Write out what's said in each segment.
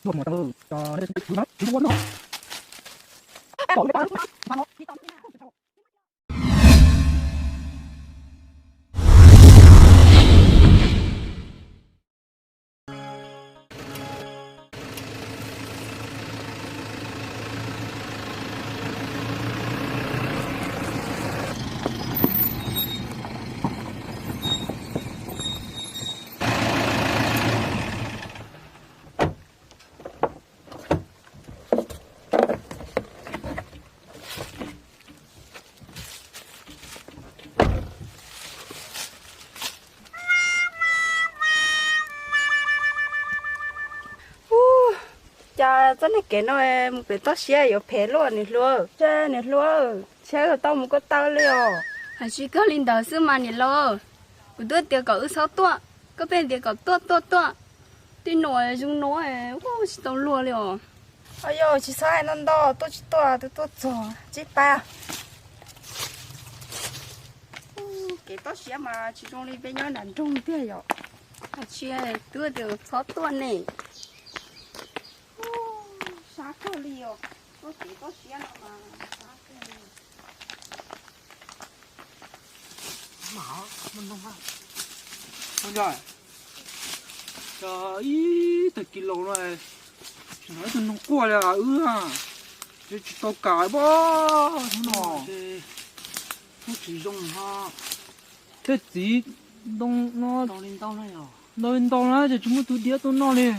Ub, cas txoj niag kev no mus pem toj siab yuav phem luaj niam hluas. Niam hluas, ntshe tau mus ko taw li os. Hais tsis kawg li ntawd xwb mas niam laus. Kuv twb tias kom wb txhob tuaj, koj pheej tias kom tuaj tuaj tuaj. Tej no zoo no ua tsis tau luag li os. Yog tsis txhob hais ntau ntau, tuaj tsis tuaj twb tuaj txog tsis pab. Kev toj siab mas tsis zoo li peb nyob nram nroog tiag yom. Hais tsis twb tias txhob tuaj ne. Sab kawg li os, tuaj kev toj siab no mas sab kawg li. Ib tag kis laus no, tsis hnov ib tug noog quaj li wb, tsis tau kam pob hnub no. Ub, tsis zoo ho. Tej txiv ntoo no ntau li ntau na, ces tsis muaj tus diab tuaj noj li.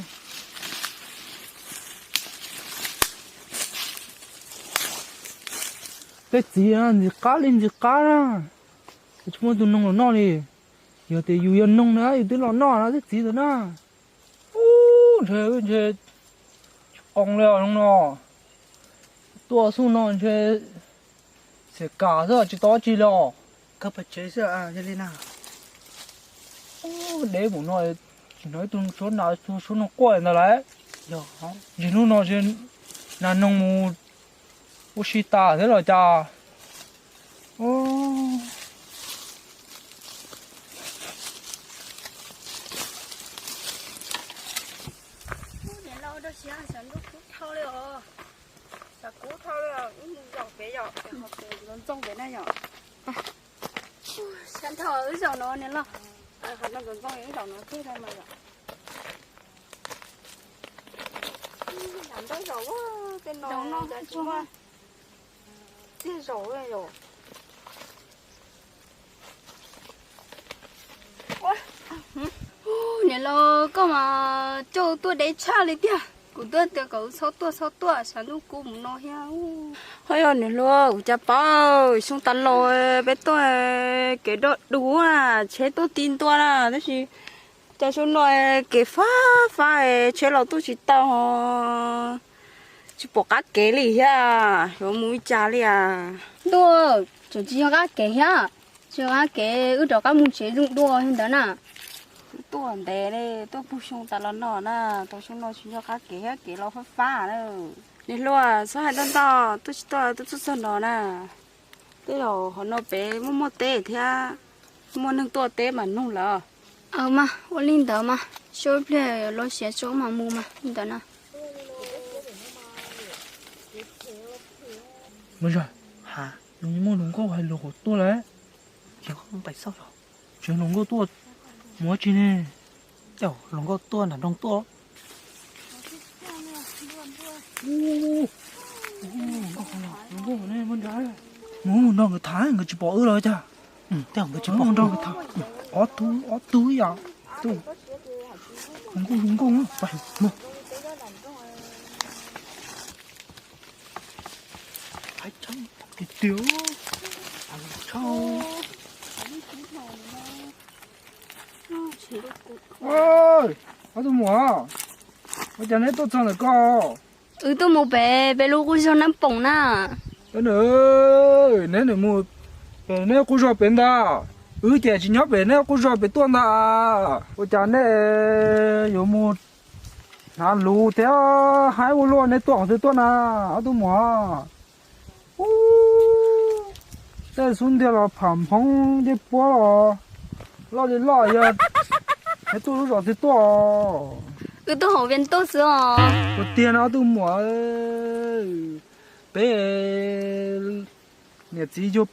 Tej txiv ntxim qab li ntxim qab na, ces tsis muaj tus noog los noj li. Yog tias yus yog noog na yus twb los noj na tej txiv ntawd na. Ub, ntshe, ntshe tsis qoo li os no. Tuaj xub no ntshe xiam kam xwb tsis tau dab tsi li os. Kab paj tsev xwb li na. Ub, deb mus no, tsis hnov ib tug suab nas suab noog quaj ntawd lawm. Yog, ntsis hnub no ntshe nas noog mus ua si tas thiab los cas. Niam laus, rau siab xav ntuj kub dhau li os. Xav kub dhau li os, wb mus zaum pem yom, pem hauv pem ntxoov ntxoo pem na yom. Xav dhau wb zaum no niam laus. Hauv no ntxoov ntxoo wb zaum no thiab mas yom. Nram ntawd zaum tej no tsis muaj txiag zaum li yom. Niam laus, koj mas coj tuaj deb tshaj li tiag. Kuv twb tias kom wb txhob tuaj txhob tuaj, xav ntuj kub mus no thiab. Ho yog niam hluas, kuv cas paub, xyoo tas los peb tuaj kev dog dig na, tsheb tuaj ti ntua na, tab sis cas xyoo no kev fab fab, tsheb los tuaj tsis tau, tsis pom qab kev li thiab, yuav mus li cas li as. Ntuj, tseem tsis yog qab kev thiab, tsis yog qab kev, wb rov qab mus tsev zoo dua li ntawd na. Tuaj ntev li, tuaj puag xyoo tas los no na, tau xyoo no tsis yog qab kev thiab, kev los fab fab na. Niam hluas, txhob hais ntau ntau, tuaj tsis tuaj, tuaj txog txog no na. Tej zaum hauv no pem muaj muaj teb thiab, muaj neeg tuaj teb mas nug lawm. Aw mas, ua li ntawd mas, seb ib pliag los siav tso mas mus mas li ntawd na. Mus zog, ha, nws muaj hluas nkauj hais lus hauv tuaj lawm. Tsev hluas nkauj tuaj, mus dab tsi ne? Cov hluas nkauj tuaj nram nroog tuaj. Mus nrog nkawd tham, nkawd tsis pom wb los cas. Tej nkawd tsis pom, nrog nkawd tham. Ob tug, ob tug ib yam. Hluas nkauj, hluas nkauj, mus. Tiag tiag, ob tug muam, ua cas neb tuaj txog ntawm ko? Wb tuaj mus pem peb lub qub zog Nab Poom na. Neb mus pem neb qub zog pem ntag, wb ces tsis nyob pem neb qub zog pem tuaj ntag. Ua cas neb yuav mus hnav lus thiab haib ua luaj, neb tuaj qhov twg tuaj na, ob tug muam? Tej xub ntiag los pham nphoob dej puab los loj li loj, yog neb tuaj lub zos twg tuaj? Wb tuaj hauv Vias Tuj xwb os. Ua tiag no ob tug muam, peb niam txiv yug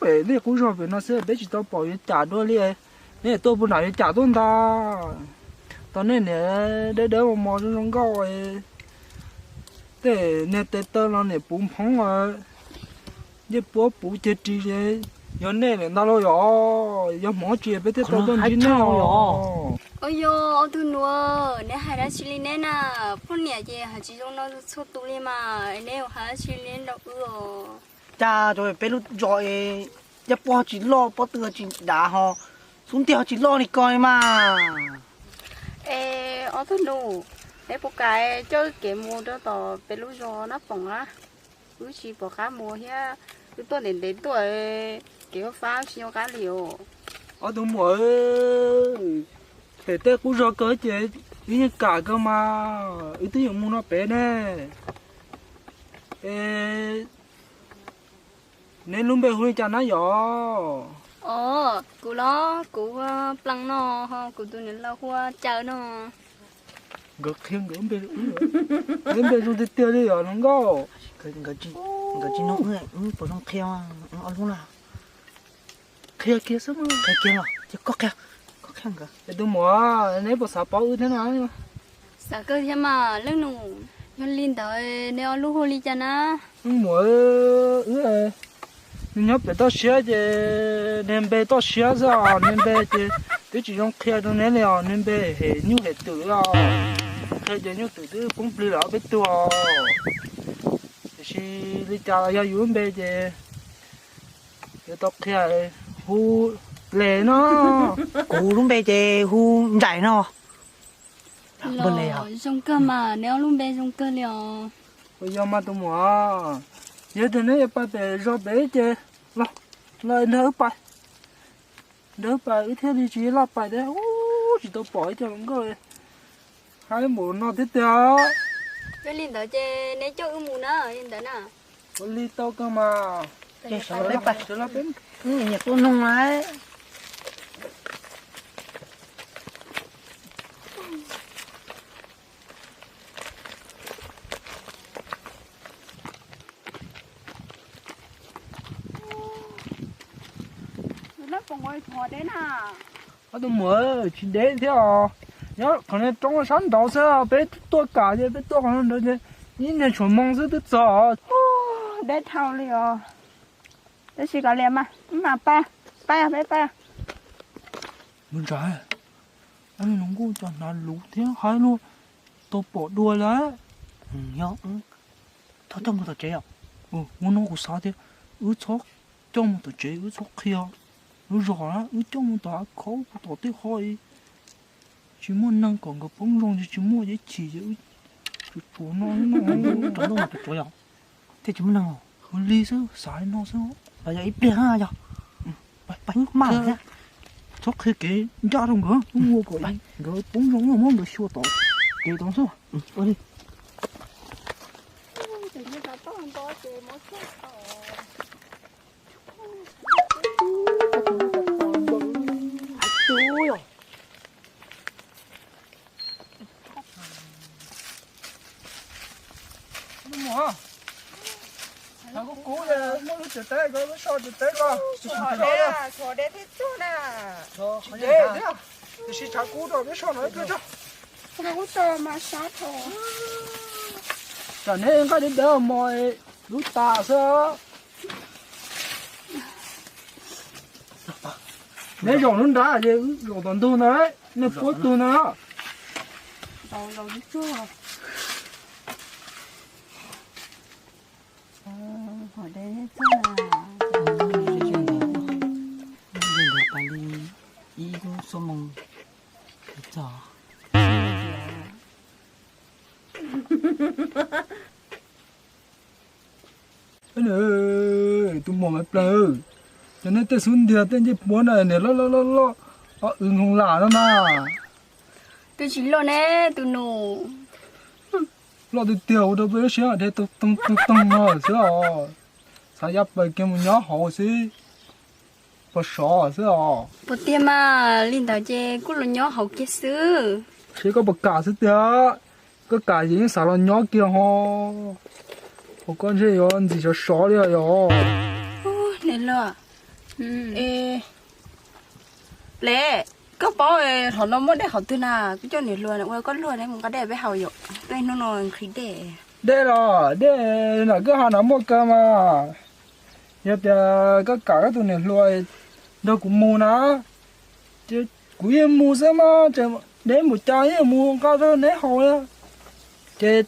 pem nej qub zog pem no xwb, peb tsis tau pom yuav cas dua li. Neb tuaj puag nram yuav cas tuaj ntag. Tau nej niam dawb dawb mos mos zoo zoo nkauj, tej niag tes taw los niam puv nphoob, ncej puab puv ceg ris, yog nej niam ntag lauj yom? Yog hmoov tsis peb thiaj tau tuaj ntsib nej os. Ua yog ob tug nus, neb hais dab tsi li neb na? Poj niam ces hais tsis zoo no txhua tus li mas, neb hais dab tsi li neb rau wb os? Cas peb lub zos es caj pob tsis loj, pob tw tsis dav ho, xub ntiag tsis loj li ko li mas. Es ob tug nus, neb puas kam coj wb kev mus rau tom peb lub zos Nab Poom na? Wb tsis pom qab mus thiab, wb tuaj ntev ntev tuaj, kev ua fab tsis nyob qab li os. Ob tug muam, pem tej qub zog ko ces wb yeej kam kawg mas, wb twb yuav mus no pem ne. Es neb lub npe hu li cas na yom? Os, kuv los kuv hu ua Plees no, ho kuv tus niam laus hu ua Caws no. Nkawd qhia nkawd npe, neb npe zoo tiag tiag li yom hluas nkauj. Nkawd tsis nug wb puas zoo qhia ob lub na. Qhia kiag xwb, qhia kiag los ces koj qhia, koj qhia nkawd. Es tus muam, neb puas xav paub wb thiab na? Xav kawg thiab mas leej nus. Yog li ntawd neb ob lub hu li cas na? Leej muam, wb nyob pem toj siab ces niag npe toj siab xwb os, niag npe ces twb tsis zoo qhia rau neb li os, niag npe hem nyuj hem twm os. Qhia ces nyuj twm twb poob plig lawm ob peb tug os. Tiam sis li cas los yog yus lub npe ces yuav tau qhia, hu Ples no. Kuv lub npe ces hu Nraim no. Los zoo kawg mas, neb ob lub npe zoo kawg li os. Puas yog mas tus muam? Yog tias neb yuav pais pem zos pem ces los, los nrog wb pais. Nrog wb pais wb thiaj li tsis laj pais thiab, tsis tau pom ib co hluas nkauj haib npaum no thiab tiag. Yog li ntawd ces neb coj wb mus na, li ntawd na. Ua li tau kawg mas. Sawv los peb, nyiam tuaj noog lawm. Ob tug muam, tsis deb thiab os. Nyob qhov niag roob sab nraud xwb, peb tuaj kam ces peb tuaj qhov niag nraud ces ib niag tshuam moo xwb twb txog. Deb dhau li os. Tab sis kav liam mas, mas pab, pab peb pab. Mus ntsa, ob niag hluas nkauj cov hnav luv thiab haib luaj, tau pom dua lawm. Yog, txhob coj mus tom tsev os. Ua no kuv xav tias wb txhob coj mus tom tsev, wb txhob qhia lub zos na, wb coj mus tom av khaub tom tej qhov tsis muaj neeg kom nkawd poob zoo ces tsis muaj ib chim ces wb tsuas tsuav no no. Tsuav no tsuav tsuav yom. Thiaj tsis muaj neeg. Ua li xwb, xav li no xwb. Los yog ib pliag yog. Txhob qhia kev ncaj rau nkawd, ua kom nkawd poob zoo muab nkawd xyuas tom kev tod xwb. Ua li. Tshav kub kub, muaj lub tsev teb ko, peb so tsev teb ko. Tshav deb thiab tsuag na. Tsis deb thiab, tiam sis tshav kub rau peb so no ib pliag tso. Tsam neb nqaij dawb dawb mos lub tas xwb. Neb zaum lub nrad ces wb zaum tom ntug ntag, nej puab tug ntag. Ib lub xuab moos txog. Tus muam Maiv Plees, cov nej tej xub ntiag tej ncej puab na niag loj loj loj loj, o wv nkoos lam no na. Twb tsis loj ne tus nus. Loj tiag tiag ua rau peb lub siab dhia toog toog toog no xwb os. Xav ya plaws kiag mus nyob hauv xwb, pos sov xwb os. Puas tiag mas, li ntawd ces kuj los nyob hauv kiag xwb. Seb koj puas kam xwb tiag. Koj kam ces yeej xav los nyob kiag ho. Hos koj ntshe yuav ntxim sov sov li os yog. Niam hluas, Pleb, koj paub hauv no muaj dej qhov twg na? Kuv coj niam hluas ua koj luag ne, mus nqa dej peb haus yom. Peb hnub no nqhis dej. Dej los dej nram kwj ha no muaj kawg mas. Yog tias koj kam koj tus niam hluas nrog kuv mus na, ces kuv yeej mus xwb mas, neb mus cas yeej mus nqa rau neb haus. Ces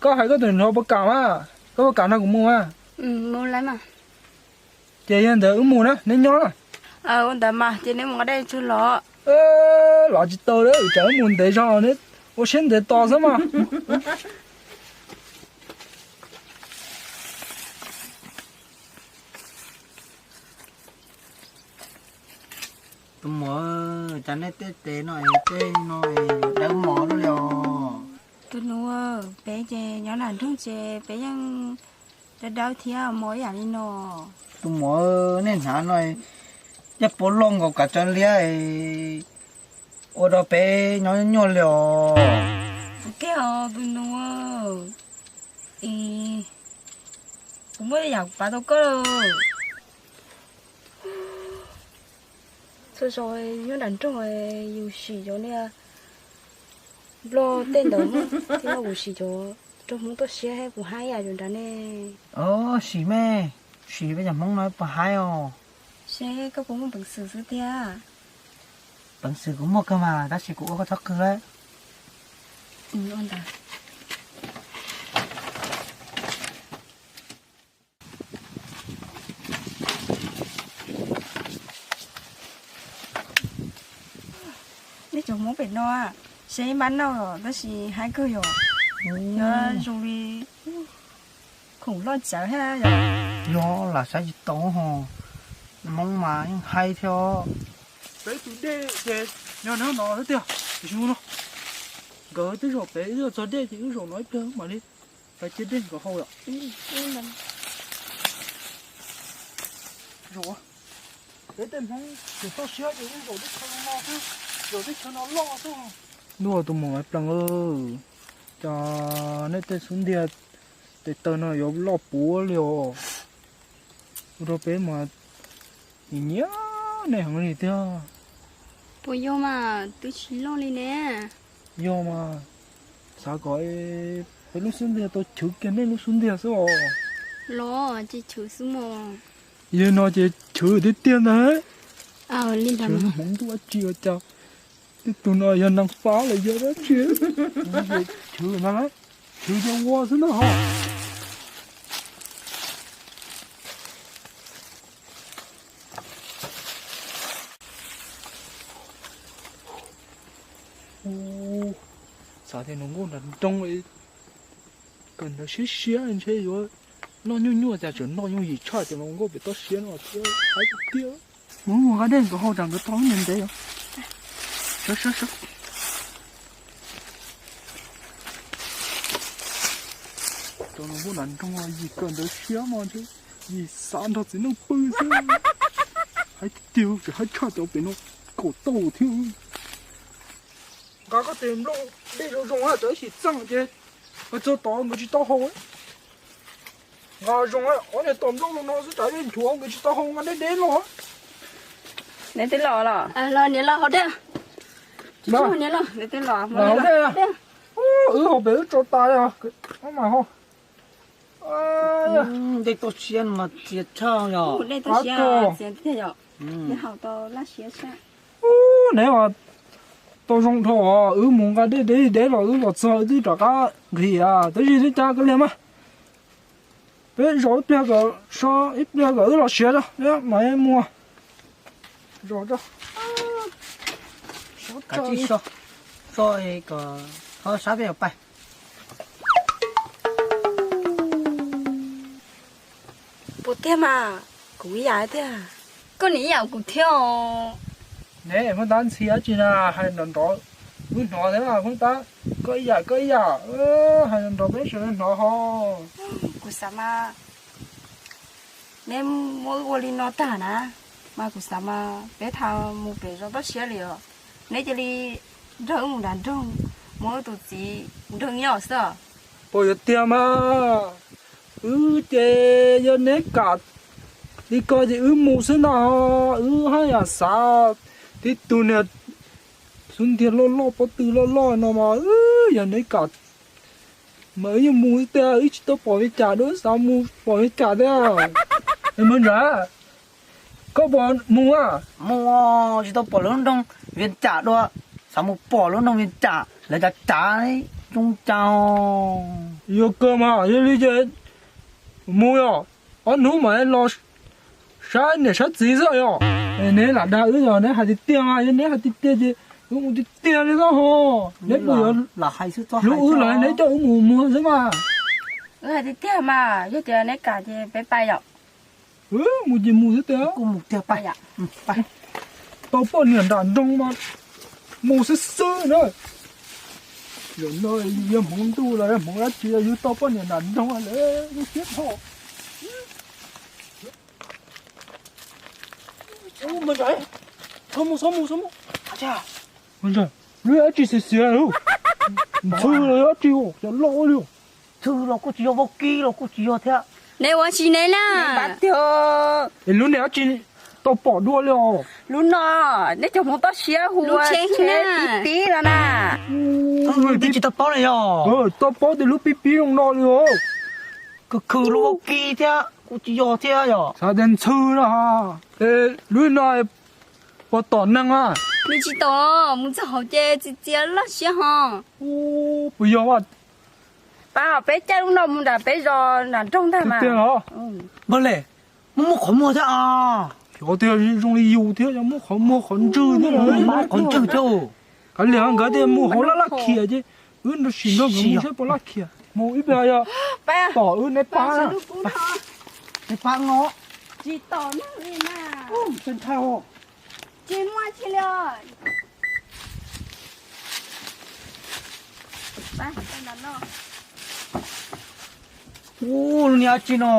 koj hais koj tus niam hluas puas kam mas, koj puas kam nrog kuv mus mas? Ces yog ntawd wb mus na, neb nyob na. Ua ntawd mas ces neb mus nqa dej tsuag los. Los tsis tau, tsam wb mus ntev zog, neb ua siab ntev tos xwb mas. Tus muam, cas nej tej tes no es tej no es dawb mos luaj li os? Tus nus, peb ces nyob nram nroog ces peb yeej dawb dawb thiab mos ib yam li no. Tus muam, nej hnav no yeej puav loj nkaus kav tsaw liab, ua rau peb nyob nyuaj li os. Ua kiag os tus nus, es kuv muaj yam kuv pav tau koj lawm. Txhua zaus nyob nram nroog yus sim cov niag nplog tej ntawd, thiab no kuv sim cov nraug Hmoob tuaj siab thiab kuv haib ib yam cov nrad ne. Sim me, sim peb cov Hmoob no puas haib os? Seb koj puas muaj peev xwm xwb tiag. Peev xwm kuv muaj kawg mas, tab sis kuv ua koj txhob qw lawm. Nej cov Hmoob pem no, seb ib npab noj los tab sis haib kawg yom. Yuav zoo li khoom loj tsawv thiab yom. Yog lam saib tsis tau ho, Hmoob mas yeej haib thiab. Peb tus dej ces nyob no xwb tiag, tiam sis no nkawd twb zaum pem, wb yuav txog dej ces wb zaum no ib pliag mam li pais cia dej nkawd haus yom. Zaum, peb tej Hmoob tsis toj siab ces yeej zaum teb chaws no xwb, zaum teb chaws no loj xwb. Ntuj, tus muam Maiv Plees, cas nej tej xub ntiag tes taw no yuav loj puav li os. Ua rau peb mas nyiam nyiam nej heev li tiag. Puas yog mas twb tsis loj li ne? Yog mas, xav kom peb lub xub ntiag tau chwv kiag nej lub xub ntiag xwb os. Los ces chwv xwb mos. Yog no ces chwv tiag tiag ntag. Li ntawd Hmoob ntuj dab tsi ua cas tej tus no yog neeg fab los yog dab tsi? Chwv ntag, chwv ces ua xwb na ho. Xav tias hluas nkauj nram nroog kawm ntawv siab siab ntshe yuav noj nyuaj nyuaj, cas tseem noj yooj yim tshaj cov hluas nkauj pem toj siab no thiab, haib tiag tiag. Mus mus nqa dej nkawd haus tsam nkawd tau lub ntev ntev yom. Sawv sawv sawv. Cov hluas nkauj nram nroog yim kawm ntawv siab mas ntshe yim xav nrog txiv neej pw xwb. Haib tiag tiag, tseem haib tshaj cov pem no kaum tauj thiab. Nqa koj tes nplooj dej zoo zoo, cov ib sim txeej ces nkawd txog tod nkawd tsis tau haus. Nqa zoo, ob niag tos nplooj no xwb, tsam dej nchuav nkawd tsis tau haus, nqa deb deb los. Neb twb los los? Los niam los haus dej. Niam los, niam twb los haus dej. Wb haus pem wb tso tas li os. Dej toj siab mas txias tshaj yom. Dej toj siab txias tiag yom. Neb haus tau laj siab sab. Neb mas tau zoo dhau os, wb mus nqa dej deb deb los wb los txog wb twb rov qab nqhis, tab sis twb cas koj liag mas. Peb zaum ib pliag kom so ib pliag kom wb los siav tso, mam mus. Zaum tso. Kav tsij so, so kom thov sab peb yuav pais. Puas tiag mas, kuv ib yam tiag. Koj nim ib yam kuv thiab os. Ne, Hmoob Tab ntxhi dab tsi na, hais nrov nrov wb hnov thiab Hmoob Tab, koj ib yam koj ib yam, hais nrov nrov peb sawv daws hnov ho. Kuv xav mas neb muab wb ua li no tag na, mas kuv xav mas peb tha mus pem zos toj siab li os. Neb cia li nrog wb mus nram nroog, muab wb tus txiv nrog nyob xwb. Puas yuav tiag mas? Wb ces yog neb kam li ko ces wb mus xwb no. Wb haj yam xav tib tug niag xub ntiag loj loj pob tw loj loj no mas, yog neb kam mas wb yeej mus xwb tiag. Wb tsis tau pom Vias Cas dua, xav mus pom Vias Cas tiag. Muag Ntsaim, koj puas mus a? Mus, tsis tau pom lub nroog Vias Cas dua, xav mus pom lub nroog Vias Cas lawv cav cav coob cas. Yuav kawg mas, yog li ces mus yom, ob hnub mam los saib niam saib txiv xwb yom. Neb lam dag wb yog neb hais tiag tiag mas, yog neb hais tiag tiag ces wb mus tiag tiag li xwb ho. Neb puas yuav hlub wb los neb coj wb mus muag xwb mas. Wb hais tiag tiag mas, yog tias neb kam ces peb pais yom. Mus ces mus xwb tiag. Tau poj niam nram nroog mas mus xwb xwb na. Zaum no yog hmoov ntuj los yog hmoov dab tsi yug tau poj niam nram nroog lawm yus siab dhau. Mus, mus, mus, mus. Lub dab tsi xiav xiav, ntxhw los dab tsi, cov loj li. Ntxhw los kuj tsis yog, vaub kib los kuj tsis yog thiab. Neb ua tsi neb na? Es lub niag dab tsi tau pom dua li os? Lub no, neb cov hmoov toj siab hu ua tsheb pib pib no na. Neb tsis tau paub na yog? Tau paub tias lub pib pib zoo no li os. Khwv khwv lub vaub kib thiab kuj tsis yog thiab yog. Xav tias ntxhw no. Es lub no puas tom neeg a? Nws tsis tom, mus txog hauv ces txias txias loj siab ho. Puas yog? Pab, peb caij lub no mus nram peb zos nram nroog ntag mas. Tiag los? Npawg le, muaj muaj qhov muag thiab a. Xyov tiag, zoo li yus thiab, muaj qhov muag qhov ntswg thiab. Muaj qhov ntswg thiab. Kav liam nkawd tias mus hauv laj laj khiam ces wb nrog sim nrog nkawd mus saib puas laj khiam. Mus ib pliag yog tom wb neb pab. Neb pab no. Tsis tom neeg li na. Tsis muaj tsi li os. Ub, lub niag dab tsi no.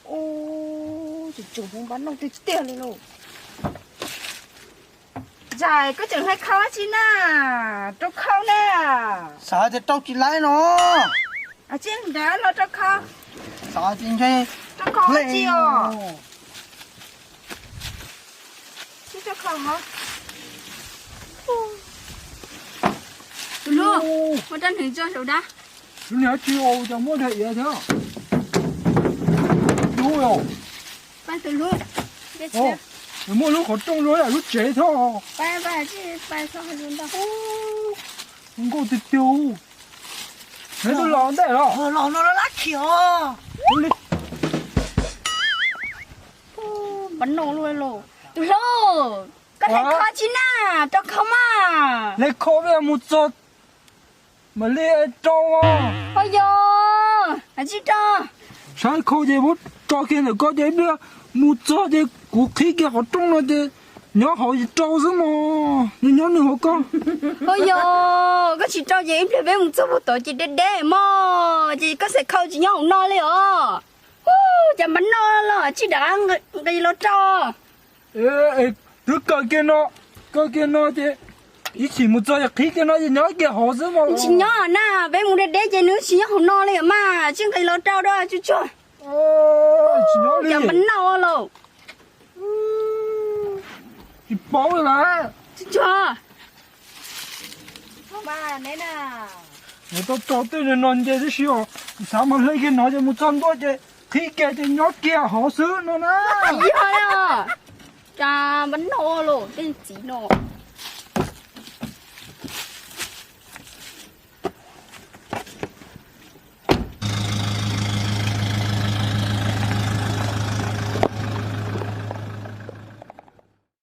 Ub, tseem tseem hmoov npab noj tiag tiag li lauj. Zais, koj tseem hais khau dab tsi na? Rau khau na. Xav tias rau tsis laib no. Tsis nrad los rau khau. Xav tias ntshe rau khau dab tsi os? Tsis rau khau hov. Tus hlub, muab rab hneev tso saum dab. Lub niag dab tsi os, cas muaj dag iav thiab. Dub os. Muaj lub qhov rooj zoo yam lub tsev thiab. Nkauj tiag tiag. Neb twb los ntej los? Los no lab khiam os. Npab no luaj lauj. Tus hlub, koj hle khau tsi na, rau khau mas. Hle khau mus txog mam li rau. Ho yog, tsis rau. Saib khau ces muab tso kiag ntawm ko ces ib pliag mus txog ces kuv qhib kiag qhov rooj no ces nyob hauv ces rau xwb mog, nyob nyob nws hauv ko. Ho yog, koj tsis rau ces ib pliag peb mus txog puag tod ces deb deb mog, ces koj xav khau tsis nyob hauv no li os. Ub, cas npab no los tsis dav nqis los rau. Twb kaw kiag no, kaw kiag no ces ib chim mus txog ces qhib kiag no ces nyob kiag hauv xwb mog. Tsis nyob na, peb mus deb deb ces nws tsis nyob hauv no li mas, tsis nqis los rau dua tsuag tsuag. Tsis nyob li. Cas npab no los. Tsis paub li lawm. Tsuag tsuag. Tau tso tej no nce tib si os, xav mas hle kiag no ces mus txog ntua ces qhib kiag ces nyob kiag hauv xwb no na. Yog, cas npab no los tej txiv no.